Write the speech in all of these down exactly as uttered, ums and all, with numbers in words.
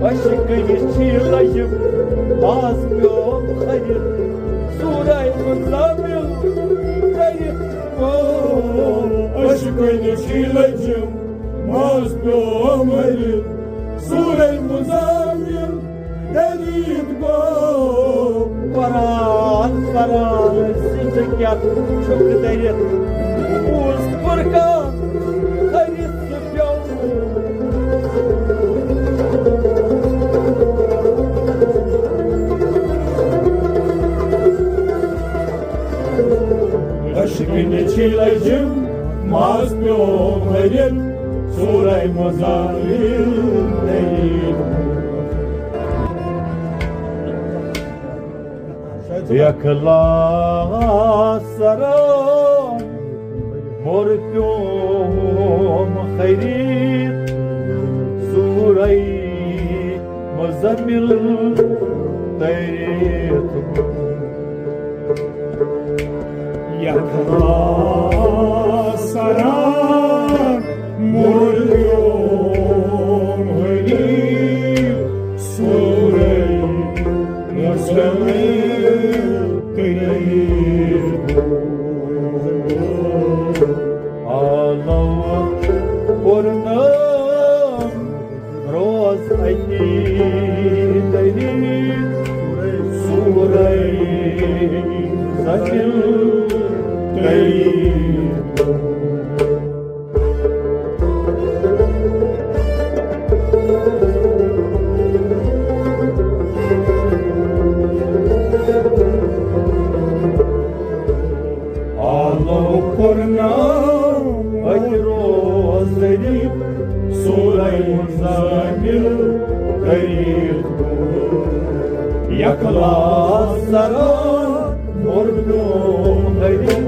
عشقٕنۍ چھِ لجِم، ماز پیوم خرید، سورہ مزمل کٔرِتھ۔ عشقٕنۍ چھِ لجِم، ماز پیوم خرید، سورہ مزمل کٔرِتھ گوٚو۔ قرآن پران زِ ژٕ کیٛاہ چھُکھ دٔرِتھ، بوٗز فرقان کٔرِتھ۔ عشقٕنۍ چھِ لجِم، ماز پیوم خرید، سورہ مزمل کٔرِتھ۔ اخلاص سرا مور پیوم خرید، سورہ مزمل تٔرِتھ۔ اخلاص سرا مور پیوم خرید، سورہ مزمل کٔرِتھ۔ آلو کوٚرنم روز اتی دٔری، سورہ زمین کٔرِتھ۔ آلو کوٚرنم اَکہِ روز ذٔریعہٕ سورہ مزمل کٔرِتھ۔ اخلاص سرا مور پیوم خرید۔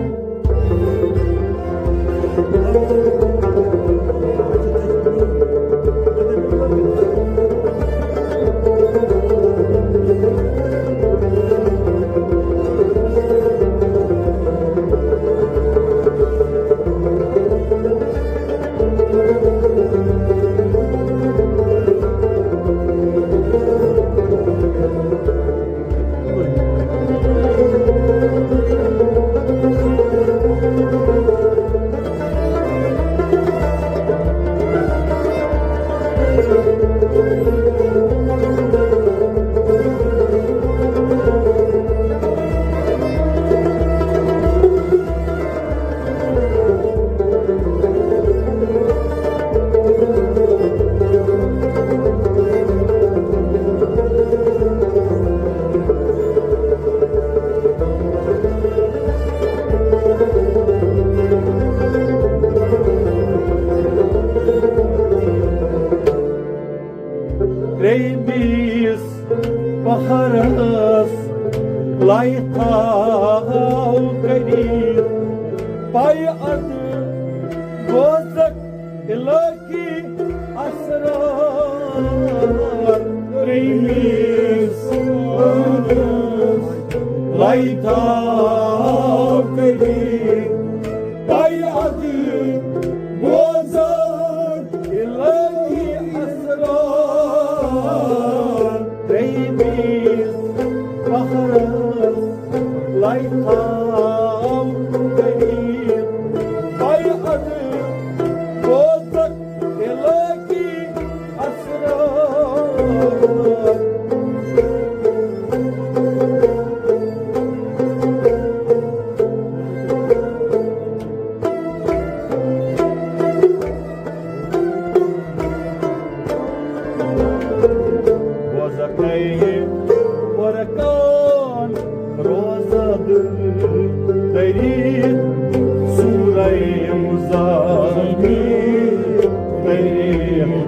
ترٛیٚیمِس پہرس لایہِ تھاو کٔرِتھ پَے اَدٕ بوزکھ الٲخی اسرار۔ ترٛیٚیمِس پہرس لایہِ تھاو کٔرِتھ پَے اَدٕ بوزکھ الٲخی اسرار۔ ترٛیٚیمِس پہرس لایہِ تھاو کٔرِتھ پَے اَدٕ بوزکھ الٲخی اسرار۔ بوزکھ اے فرقان روزہ دٔری، سورہ مزمل کٔرِتھ۔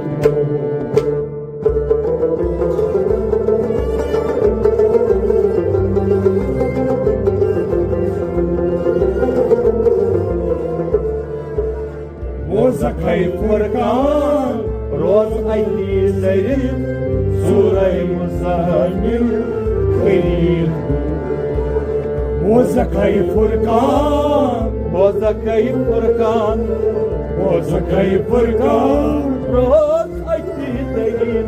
بوزکھ اے فرقان روز علی زرِ، سورہ مزمل کٔرِتھ۔ بوزکھ اے فرقان، بوزکھ اے فرقان، بوزکھ اے فرقان روز علی زرِ،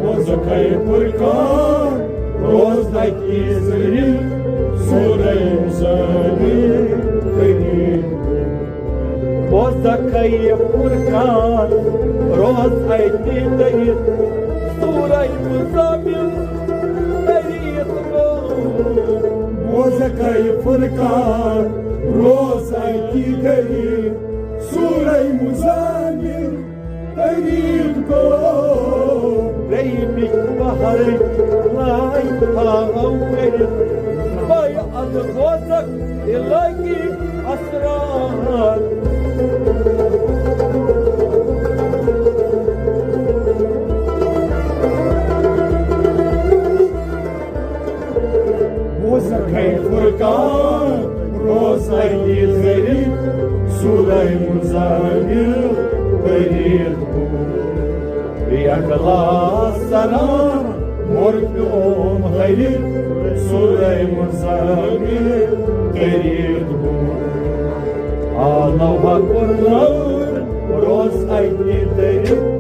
بوز سکھے فرقان روز اتی ذریعہ سورہ مزمل قریب۔ بوزکھے فرقان روز اتی دٔرِتھ سورہ مزمل قریب۔ بوزکھے فرقان روز اتی دٔرِتھ سورہ مزمل قریب گوٚو۔ ترٛیٚیمِچ بہرٕچ لانۍ تھاو کٔرِتھ۔ بے ادٕ بوزکھ الہی اسرار۔ بوزکھے فرقان روز اتی ذریعہ سورہ مزمل قریب گوٚو۔ بیگلا سران مرکوم ہرِ سورہ مزمل قریب گوٚو۔ آلو حق روز اتی دٔرِتھ۔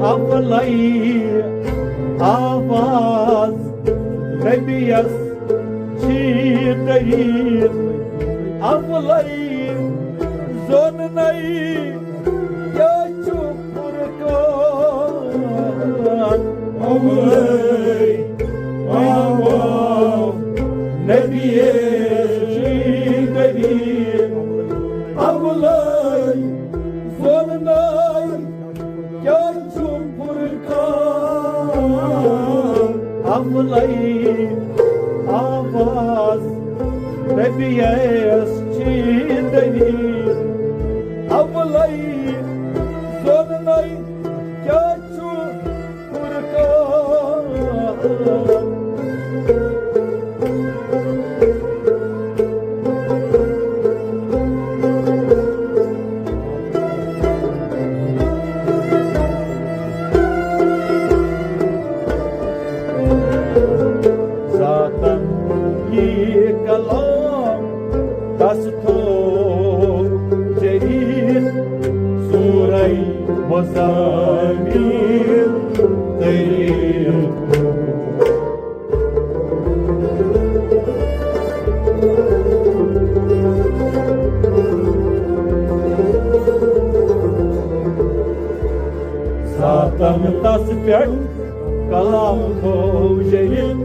اولے آواز نبیَس چھی دٔلیٖل، اولے زوننَے کیٛاہ چھُ فرقان۔ اولے آواز نبیَس چھی دٔلیٖل، اولے زوننَے کیٛاہ چھُ فرقان۔ اولے آواز نبیَس چھی دٔلیٖل، اولے زوننَے کیٛاہ چھُ فرقان۔ ذاتن یہِ کلام تس تھوو جدید سورہ مزمل تٔرِتھ۔ ذاتن تس پٮ۪ٹھ کلام تھوو جٔلِتھ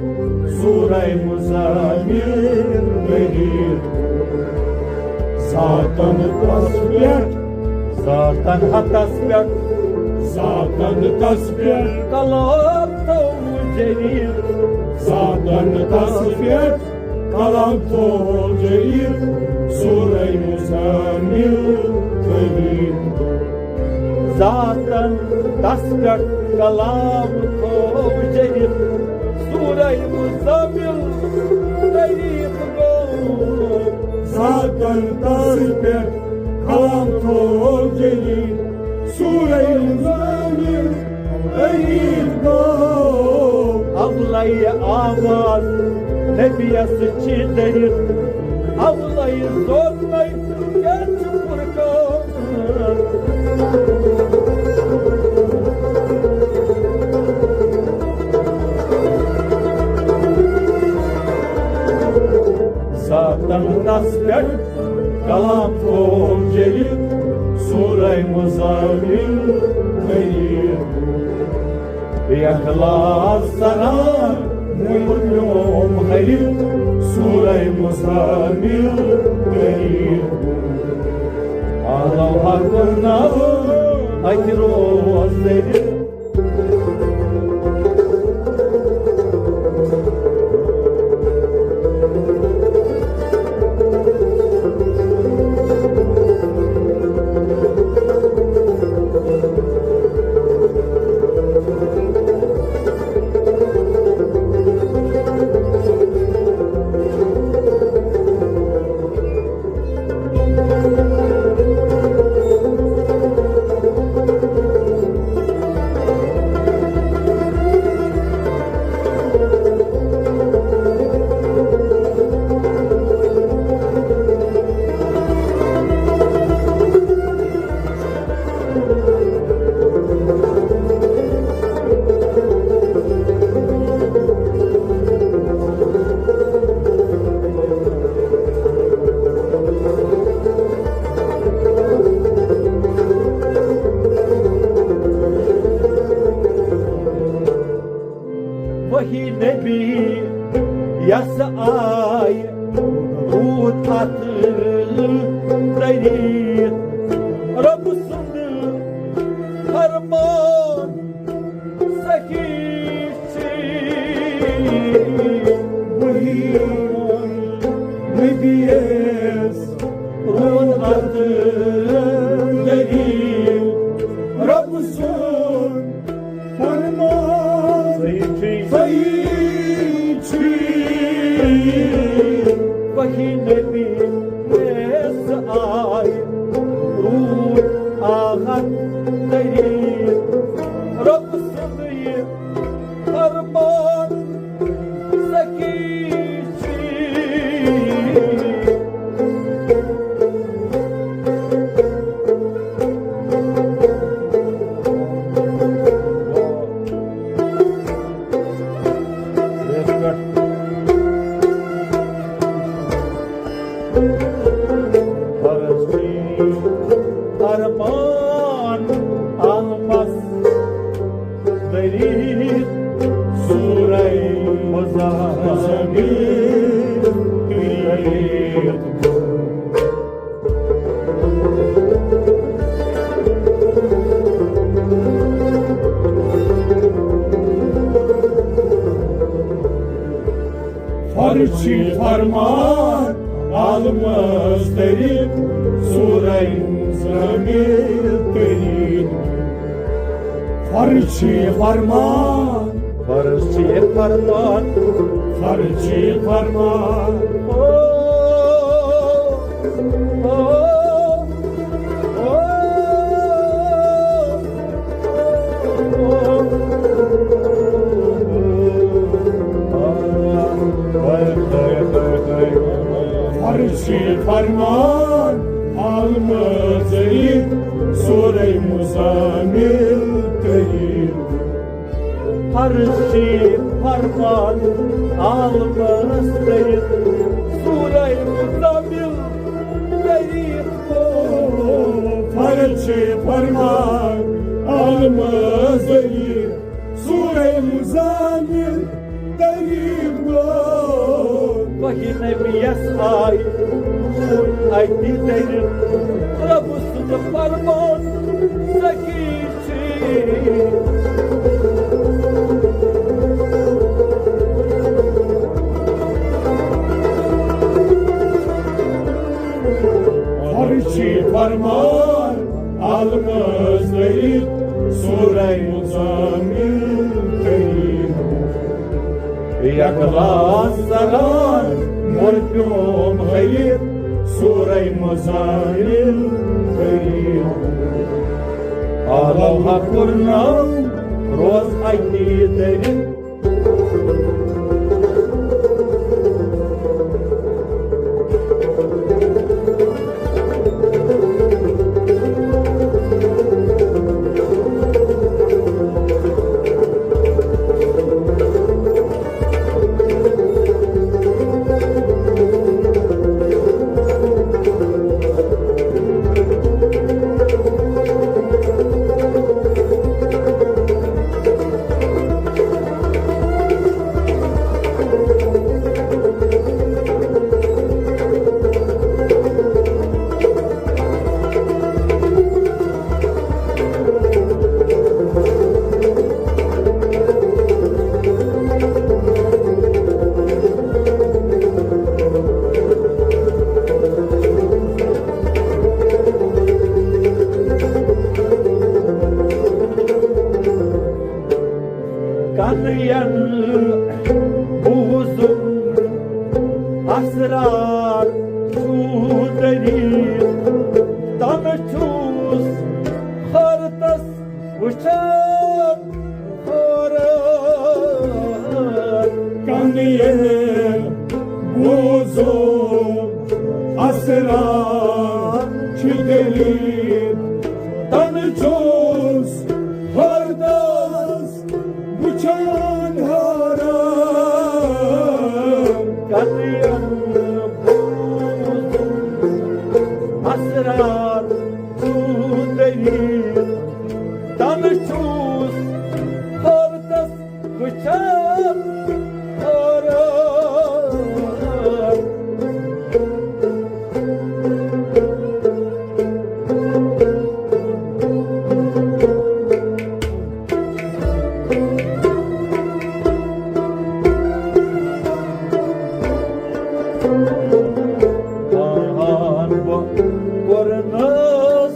سورہ مزمل ؤرِتھ۔ ذاتن تس پٮ۪ٹھ، ذاتن ہتس پٮ۪ٹھ، ذاتن تس پٮ۪ٹھ کلام تھوو جٔلِتھ۔ ذاتن تس پٮ۪ٹھ کلام تھوو جٔلِتھ سورہ مزمل ؤرِتھ۔ ذاتن تس پٮ۪ٹھ کلام تھوو جٔلِتھ سورہ مزمل ؤرِتھ گوٚو۔ ذاتن تس پٮ۪ٹھ کلام تھوو جٔلِتھ سورہ مزمل ؤرِتھ گوٚو۔ اولے آواز نبیَس چھی دٔرِتھ، اولے زوننَے کیٛاہ چھُ فرقان۔ ذاتن تس پٮ۪ٹھ کلام تھوو جٔلِتھ سورہ مزمل قریب، اخلاص سران مُلمیوم حریف، سورہ مزمل قریب۔ آلو حق ناو اتہِ روز دٔرِتھ۔ وحی نبی یس آیہِ روٗد اتھٕ تٔرِتھ، رۄب سُنٛد فرمان صحیح چھُ۔ وحی نبی یس روٗد اتھٕ تٔرِتھ، رۄب سُنٛد فرمان صحیح چھُ۔ صحیح چھُ۔ وحی نبی یس آیہِ روٗد اتھٕ تٔرِتھ، رۄب سُنٛد یہِ فرمان صحیح چھُ۔ فرمان آمس دٔرِتھ، سورہ مزمل دٔرِتھ۔ فرض چھُ فرمان عالمس دٔرِتھ، سورہ مزمل دٔرِتھ۔ فرض چھُ فرمان، فرض چھُ فرمان، فرض چھُ فرمان۔ او، او، او۔ فرض چھُ فرمان عالمس دٔرِتھ، سورہ مزمل دٔرِتھ۔ فرض چھُ فرمان عالمس دٔرِتھ، سورہ مزمل دٔرِتھ۔ فرض چھُ فرمان عالمس دٔرِتھ، سورہ مزمل دٔرِتھ۔ وحی نبی یس آیہِ روٗد اتھٕ تٔرِتھ، رۄب سُنٛد فرمان صحیح چھُ۔ فرض چھُ فرمان عالمس دٔرِتھ، سورہ مزمل دٔرِتھ۔ اخلاص سران مُلمیوم حریف، سورہ مزمل دٔرِتھ۔ آلو حق ناو روز اتھٕ تٔرِتھ۔ ین بوٗزُم اسرار چھُ دٔلیٖل، تنہٕ چھُس خٲرتس وٕچھان حٲران۔ کنہٕ ین بوٗزُم اسرار چھُ دٔلیٖل، تنہٕ چھُس خٲرتس وٕچھان حٲران۔ کنہٕ ین بوٗزُم اسرار چھُ دٔلیٖل، تنہٕ چھُس خٲرتس وٕچھان حٲران۔ پان بہٕ کوٚرنس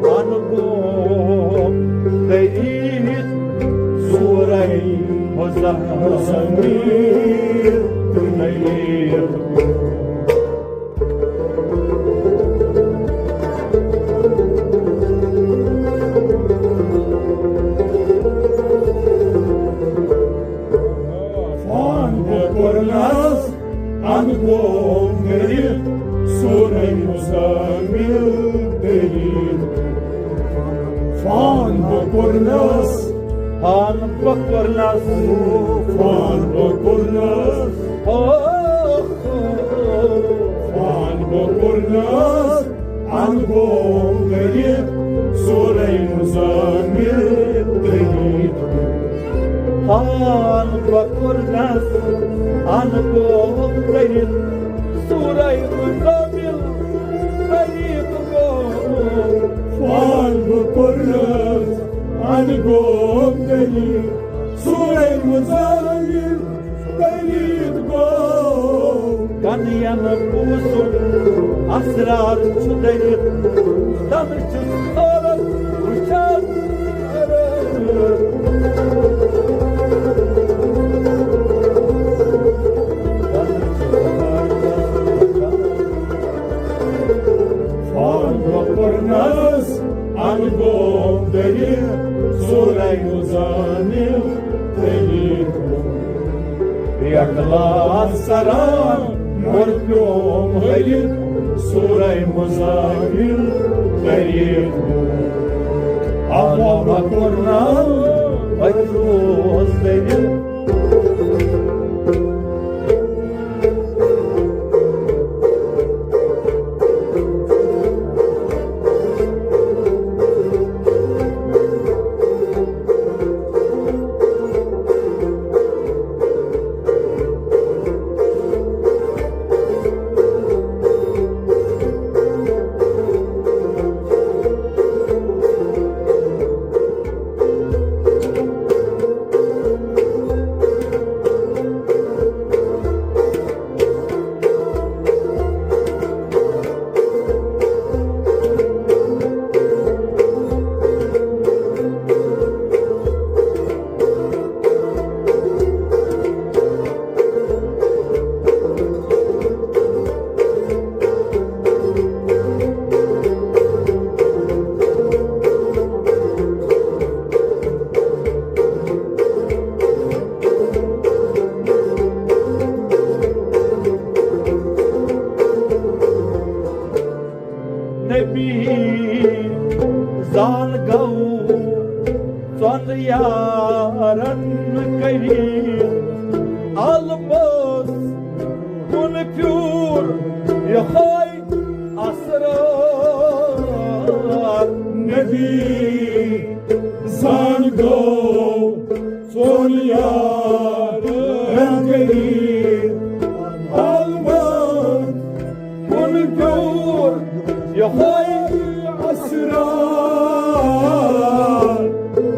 انگوم دٔلیٖل، سورے مزمل دٔلیٖل۔ فان بہٕ کوٚرنس انگوم دٔلیٖل، سورے مزمل دٔلیٖل۔ فان بہٕ کوٚرنس، فان بہٕ کوٚرنس، فان بہٕ کوٚرنس، او، فان بہٕ کوٚرنس انگوم دٔلیٖل، سورے مزمل دٔلیٖل۔ فان بہٕ کوٚرنس انگوم دٔلیٖل، سورے مزمل دٔلیٖل گوٚو۔ فان بہٕ کوٚرنس انگوم دٔلیٖل، سورے مزمل دٔلیٖل گوٚو۔ کنہٕ ین بوٗزُم اسرار چھُ دٔلیٖل، تنہٕ چھُس حٲران وٕچھان۔ فان بہٕ کوٚرنس انگوم دٔلیٖل، سورے مزمل دٔلیٖل۔ بیکلا سران مور پیوم ہلِتھ، سورے مزمل دٔلیٖل۔ علامہ کوٚرنم وتہِ روز دٔلیٖل۔ نبی زان گو ژۄن یارن کٔرِتھ المس کُن پھیوٗر یِہوٚے اسرار۔ نبی زان گو ژۄن یارن کٔرِتھ المس کُن پھیوٗر یِہوٚے اسرار۔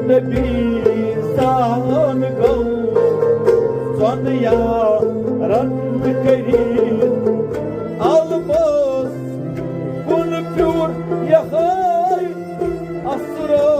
نبی زان گو ژۄن یارن کٔرِتھ المس کُن پھیوٗر یِہوٚے اسرار۔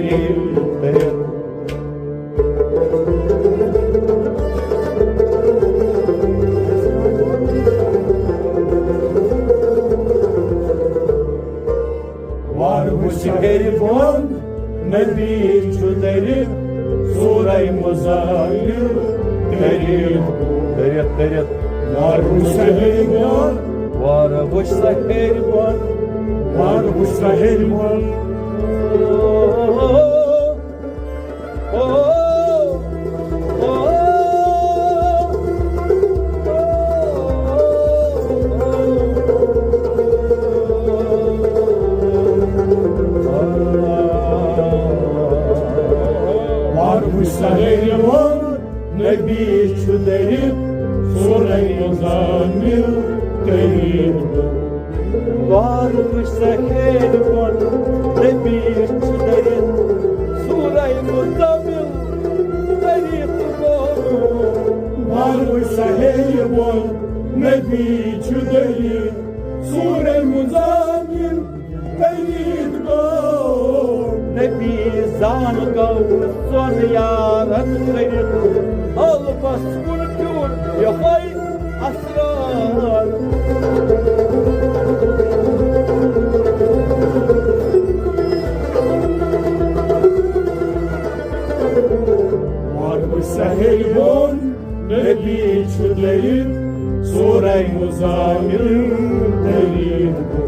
کٔرِتھ۔ وارٕ وٕچھ ہیٚرِ بۄن، نبی چھُ دٔرِتھ، سورہ مزمل کٔرِتھ۔ کٔرِتھ، کٔرِتھ۔ وارٕ وٕچھ سا ہیٚرِ بۄن۔ وارٕ وٕچھ سا ہیٚرِ بۄن۔ وارٕ وٕچھ سا ہیٚرِ بۄن۔ وارٕ وٕچھ سا ہیٚرِ بۄن، نبی چھُ دٔرِتھ، سورہ مزمل کٔرِتھ۔ وارٕ وٕچھ سا ہیٚرِ بۄن، نبی چھُ دٔرِتھ، سورہ مزمل کٔرِتھ بۄن۔ وارٕ وٕچھ سا ہیٚرِ بۄن، نبی چھُ دٔرِتھ، سورہ مزمل کٔرِتھ گوٚو۔ نبی زان گوٚو ژۄن یارن کٔرِتھ، ٲلوس کُن پھیوٗر یِہوٚے اسرار۔ وارٕ وٕچھ سا ہیٚرِ بۄن، نبی چھُ دٔرِتھ، سورہ مزمل کٔرِتھ۔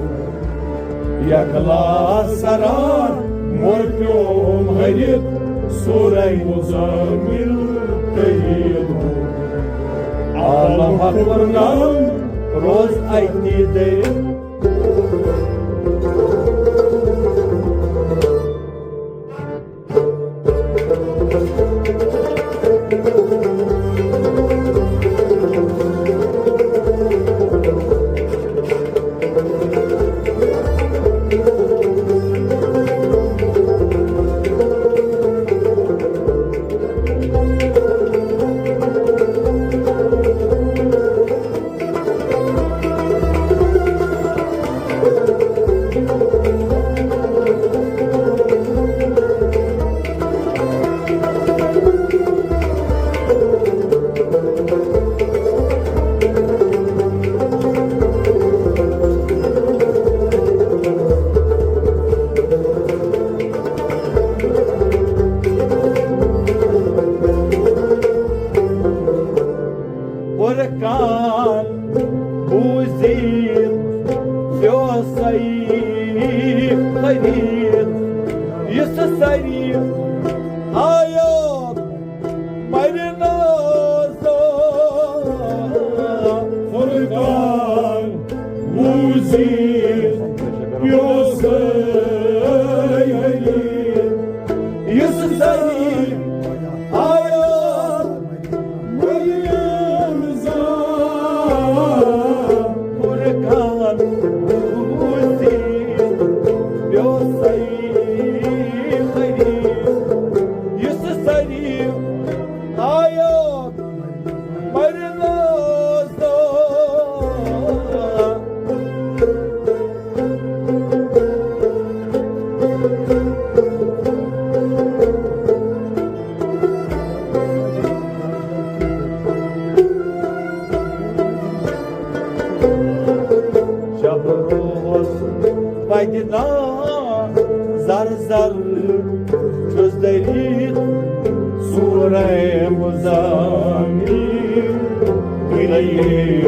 یکلا سران مور پیوم ہرِتھ، سورہ مزمل کٔرِتھ۔ عالم حق کوٚرنم روز اتی دٔرِتھ۔ فرقان بوٗزِتھ پیوٚو سعید خرید، یُس سعید آیو مرنہٕ۔ فرقان بوٗزِتھ پیوٚو سعید، یُس سعید آیو مرنہٕ۔ فرقان بوٗزِتھ پیوٚو سعید خرید، یُس سعید آیو مرنہٕ۔ شب روز بدنا زر زر چھُس دٔرِتھ، سورہ مزمل گٔیے۔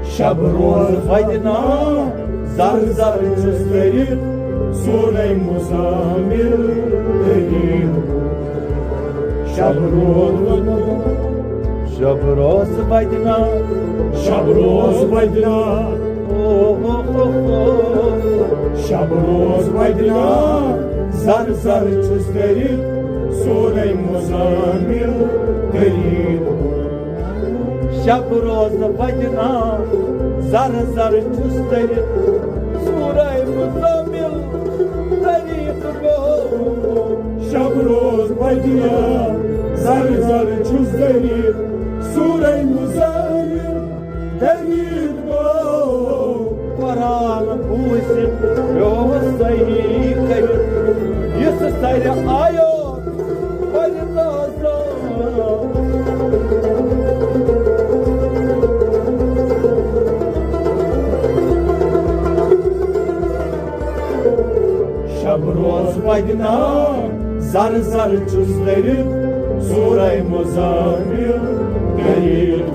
شب روز بدنا زر زر چھُس دٔرِتھ، سورہ مزمل دٔرِتھ۔ شب روز، شب روز بدنا، شب روز بدنا، او ہو ہو ہو۔ شب روز بدنا زر زر چھُس دٔرِتھ، سورہ مزمل دٔرِتھ۔ شب روز بدنا زر زر چھُس دٔرِتھ، سورہ مزمل دٔرِتھ گوٚو۔ شب روز بدنا زر زر چھُس دٔرِتھ، سورہ مزمل دٔرِتھ گوٚو۔ قرآن بوٗزِتھ پیوٚو صحیح کٔرِتھ، یُس سرِ آیو پرِ تازٕ۔ شب روز پدنام زر زر چھُس دٔرِتھ، سورہ مزمل دٔرِتھ۔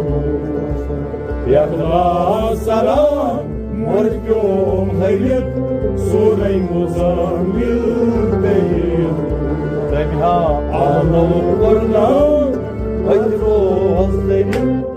اخلاص سلام مر پیوم ہلت، سورہ مزمل دٔرِتھ۔ تمہِ ہا آلو قرآن أتھۍ روز دٔرِتھ۔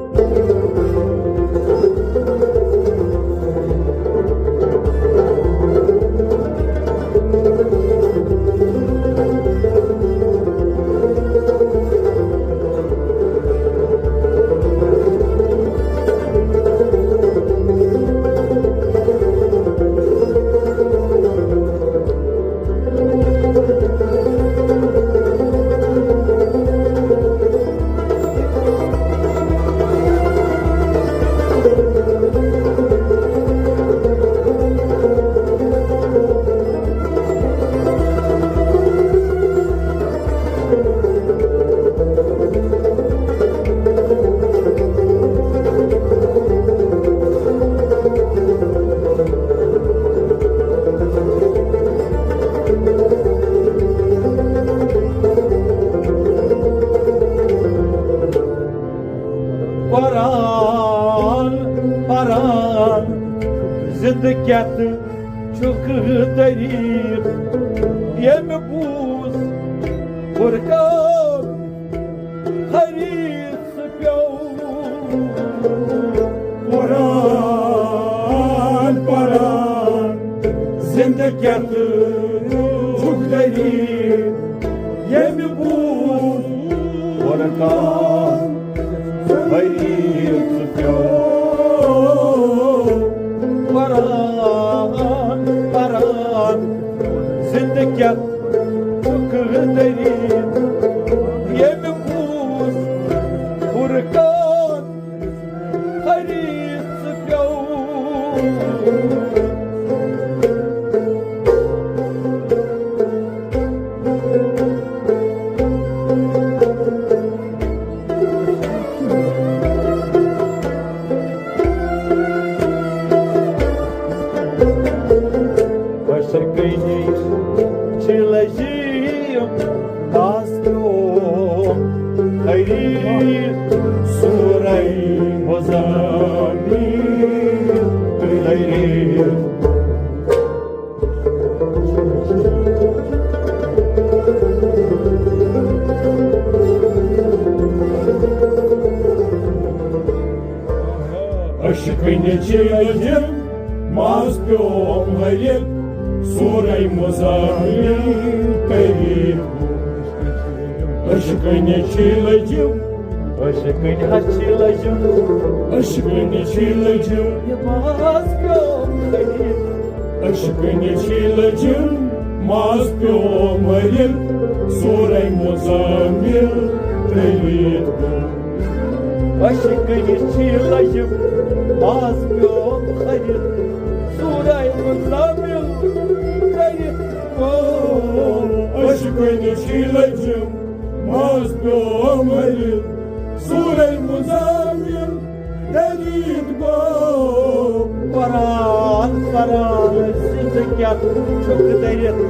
قرآن پران زندٕ کیٛاہ تہٕ چھُکھ دٔریٖل، ییٚمہِ بوٗز فرقان حریص پیوٚو۔ قرآن پران زندٕ کیٛاہ تہٕ چھُکھ دٔریٖل، ییٚمہِ بوٗز فرقان حریص پیوٚو۔ قرآن پران زندٕ کیٛاہ چھُکھ دٔریٖل، ییٚمہِ بوٗز فرقان حریص پیوٚو۔ بشر کٔنِچ چھِ لٔجِم، تاس پیوٚو حریٖر، سورہ مزمل دٔریٖل۔ اشکنہِ چھِ لٔجِم، ماز پیوم ہلِتھ، سورہ مزمل کٔرِتھ۔ اشکنہِ چھِ لٔجِم، اشکنہِ حظ چھِ لٔجِم، اشکنہِ چھِ لٔجِم، یہِ ماز پیوم ہلِتھ۔ اشکنہِ چھِ لٔجِم، ماز پیوم ہلِتھ، سورہ مزمل کٔرِتھ۔ اشکنہِ چھِ لٔجِم، ماز پیوم ہلِتھ، سورہ مزمل کٔرِتھ۔ اشکنہِ چھِ لٔجِم، ماز پیوم ہلِتھ، سورہ مزمل دٔریٖل گوٚو۔ قرآن پران زندٕ کیٛاہ چھُکھ دٔرِتھ،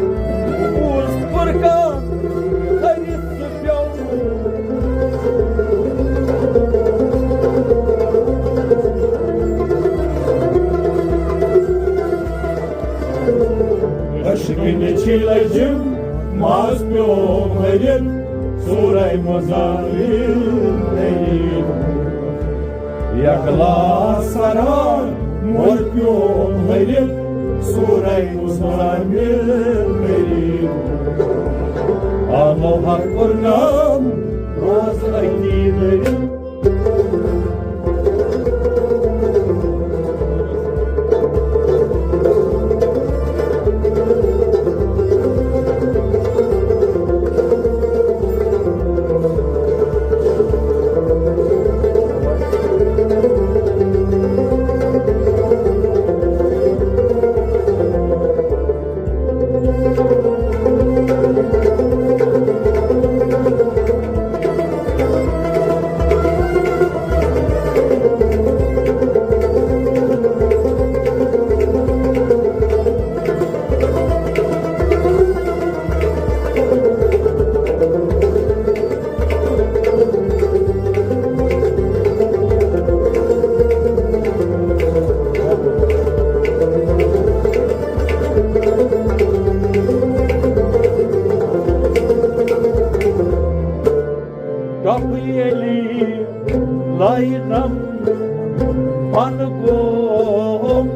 بوٗز فرقان حریص پیوٚو۔ اشکنہِ چھِ لٔجِم، ماز پیوٚو ہلِتھ، سورہ مزمل دٔریٖل۔ اخلاص سران مر پیوٚو ہلِتھ، سورہ مزمل دٔریٖل۔ آمو حق پرنام روز أتی دٔریٖل۔ ییٚلہِ لاینم پن گوم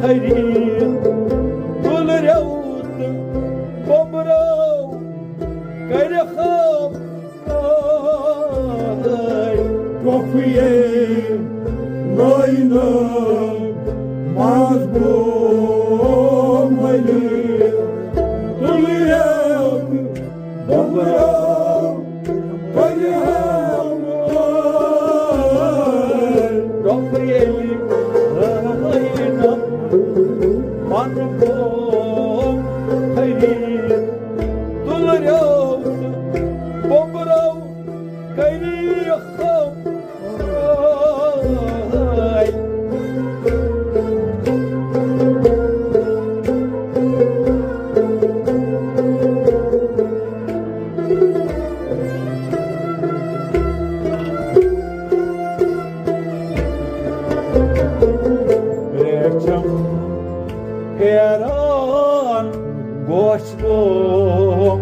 خرید، تُلریو تہٕ بومبرو کٔرِکھ آے۔ ٹۄپھیے لٲینہٕ منٛز بوم ؤلِتھ، تُلریو تہٕ بومبرو کٔرِکھ آے۔ ٹۄپھیے لٲینہٕ منٛز بوم خرید، تُلریو تہٕ بومبرو کٔرِکھ آے۔ ریچھم پھیران گوش گوم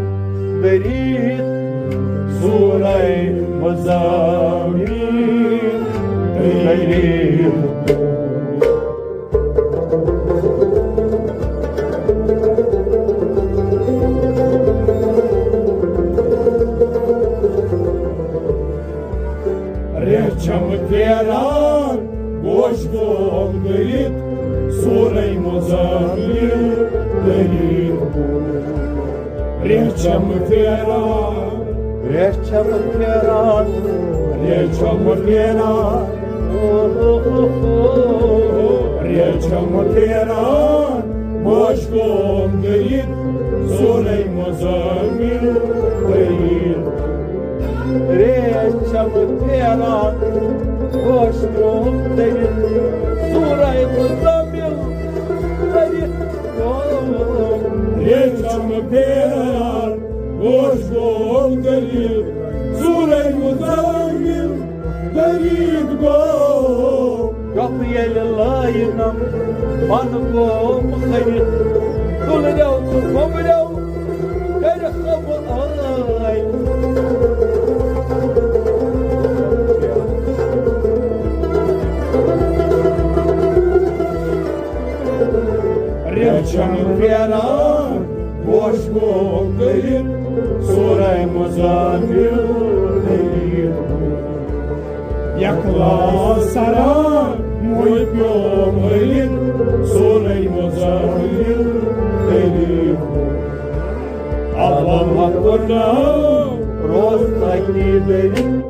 دٔریٖد، سورے مزامین دٔریٖد۔ ریچھم پھیران گوش گوم دٔریٖد، سورے مزامین دٔریٖد۔ ریچھم پھیران، ریچھم پھیران، ریچھم پھیران۔ ریچھم پھیران گوش گوم دٔریٖد، سورے مزامین دٔریٖد۔ ریچھم پھیران گوش گوم دٔریٖد، سورے مزامین دٔریٖد۔ ریچھم پھیران گوش گوم دٔریٖد، سورے مزامین دٔریٖد گوٚو۔ ٹۄپھٕ ییٚلہِ لٲینم پن گوم خرید، تُلریو تہٕ بومبریو کٔرِکھ آے۔ ریچھم پھیران گوش گوم دٔریٖد، سورے مزامین دٔریٖد۔ اخلاص سران موے پیوم ؤلِتھ، سورے مزامین دٔریٖد۔ اللہ اکبر ناو روز تاکہِ دٔریٖد۔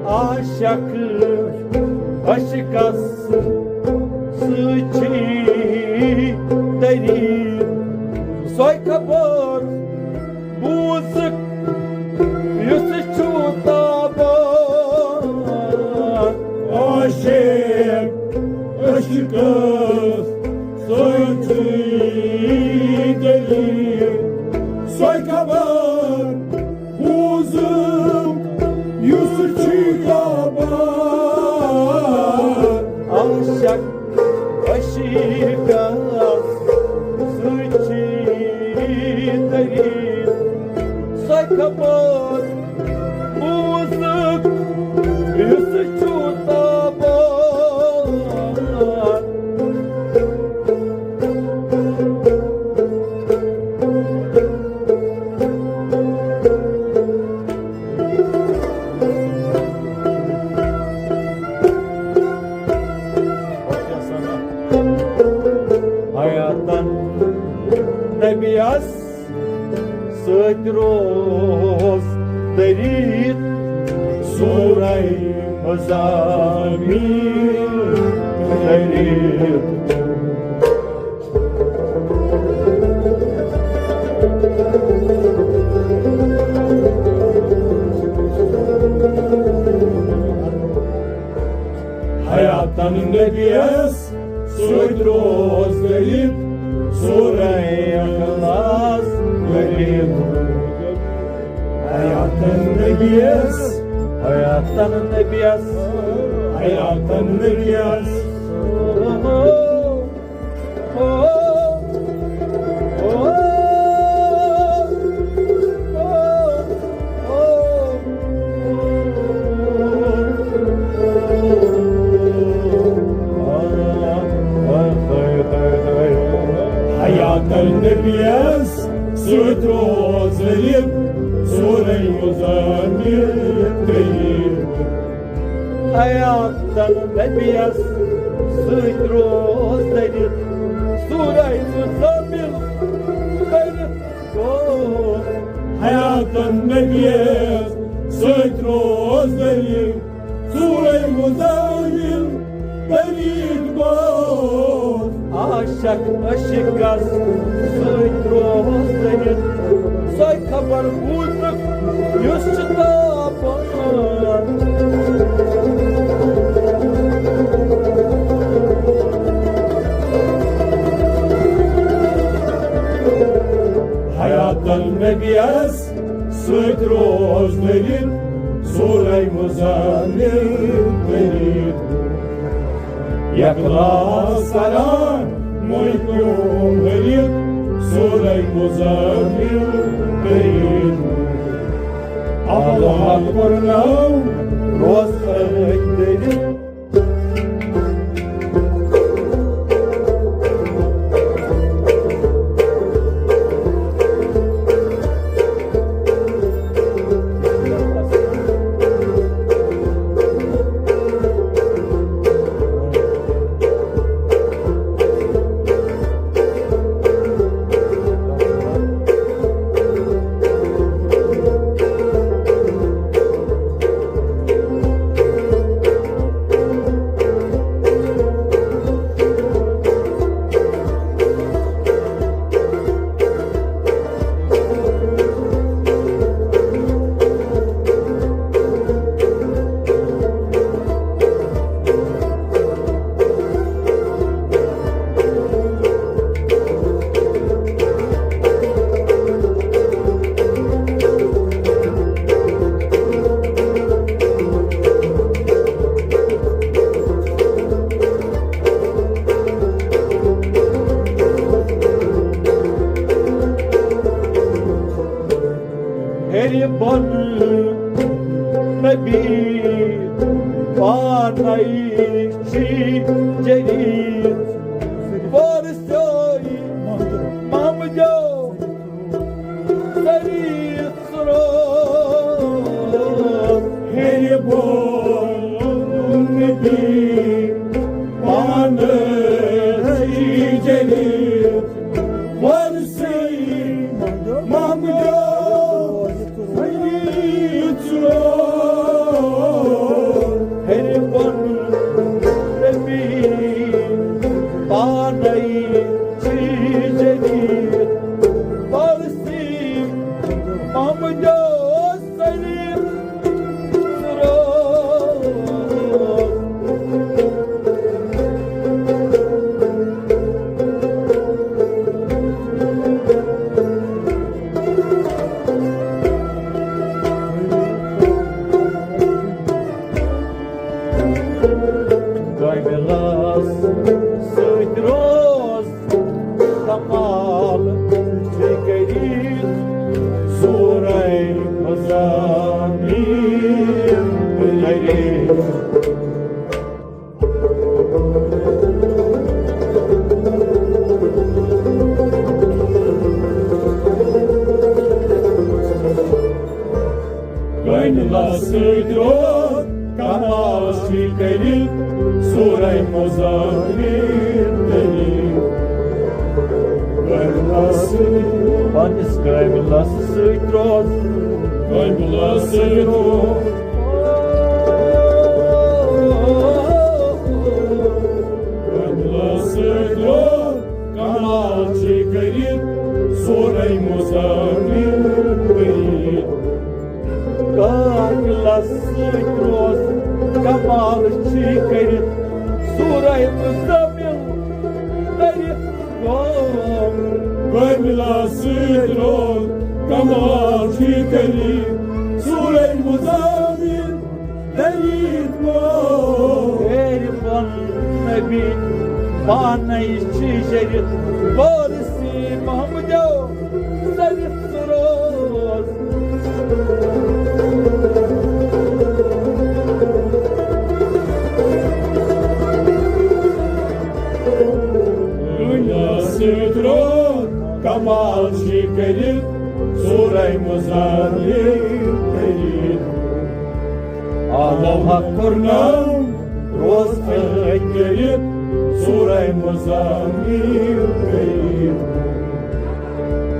عاشق عشقس سۭتۍ چھِ دٔریٖد۔ سۄے خبر بوٗزٕکھ یُس چھُ تابان۔ عاشق عشقس سۭتۍ چھِ دٔریٖد۔ سۄے خبر بوٗزُم یُس چھُ تابان۔ عاشق عشیٖقس سۭتۍ چھِ دٔریٖد۔ سۄے خبر بوٗزُکھ یُس چھُ تابان۔ نبیَس سۭتۍ روز دٔریٖد سورہ مزمل دٔریٖد۔ حیاتن نبیَس سۭتۍ روز دٔریٖد سورہ اخلاص دٔریٖد۔ حیاتن نبیَس، حیاتن نبیَس، حیاتن نبیَس۔ حیاتن نبیَس سۭتۍ روز دٔریٖد سورہ مزمل دٔریٖد۔ حیاتن نبیَس سۭتۍ روز دٔریٖد سورہ مزمل دٔریٖد۔ حیاتن نبیَس سۭتۍ روز دٔریٖد سورہ مزمل دٔریٖد گوٚو۔ عاشق عشقَس سۭتۍ روز دٔریٖد سۄے خبر بوٗزنُک یُس چھُ تاپان۔ حیاتن نبیَس سۭتۍ روز دٔریٖد سورہ مزمل دٔریٖد۔ اخلاص کران مُلکیو دٔریٖد سورہ مزمل دٔریٖد۔ اللہ اکبر ناو روز أتھۍ دٔریٖد۔ ہیٚرِ بۄن نبی پانے چھی جلیل، وارثے محمدو سری سرور۔ ہیٚرِ بۄن نبی پانے چھی جلیل، وارثے محمدو سری سرور۔ ہیٚرِ بۄن نبی پانے چھی جلیل، وارثے محمدو سری سرور۔ کاملس سۭتۍ روز کمال چھُے کٔرِتھ سورہ مزمل کٔرِتھ۔ کاملس سۭتۍ روز کمال چھُے کٔرِتھ سورہ مزمل کٔرِتھ۔ کاملس پننِس کٲمِلس سۭتۍ روز۔ کٲمِلس سۭتۍ روز۔ کٲمِلس سۭتۍ روز۔ کمال چھِ کٔرِتھ سورے مزمل کٔرِتھ۔ کٲمِلس سۭتۍ روز۔ کمال چھِ کٔرِتھ سورے مزمل کٔرِتھ۔ کٲمِلس سۭتۍ روز۔ کمال چھِ کٔرِتھ سورے مزمل کٔرِتھ۔ غریب النبی پانے چھِ شٔرِتھ وارثی محمدیو سٔرِتھ روز۔ دُنیا سۭتۍ روز کمال چھِ کٔرِتھ سورے مزمل کٔرِتھ۔ عالم حق کوٚرنم روز فٲیِد کٔرِتھ سورے مزمل کٔرِتھ۔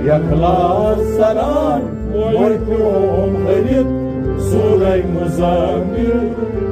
اخلاص سران وٲتۍ قوم ہرِتھ سورے مزمل۔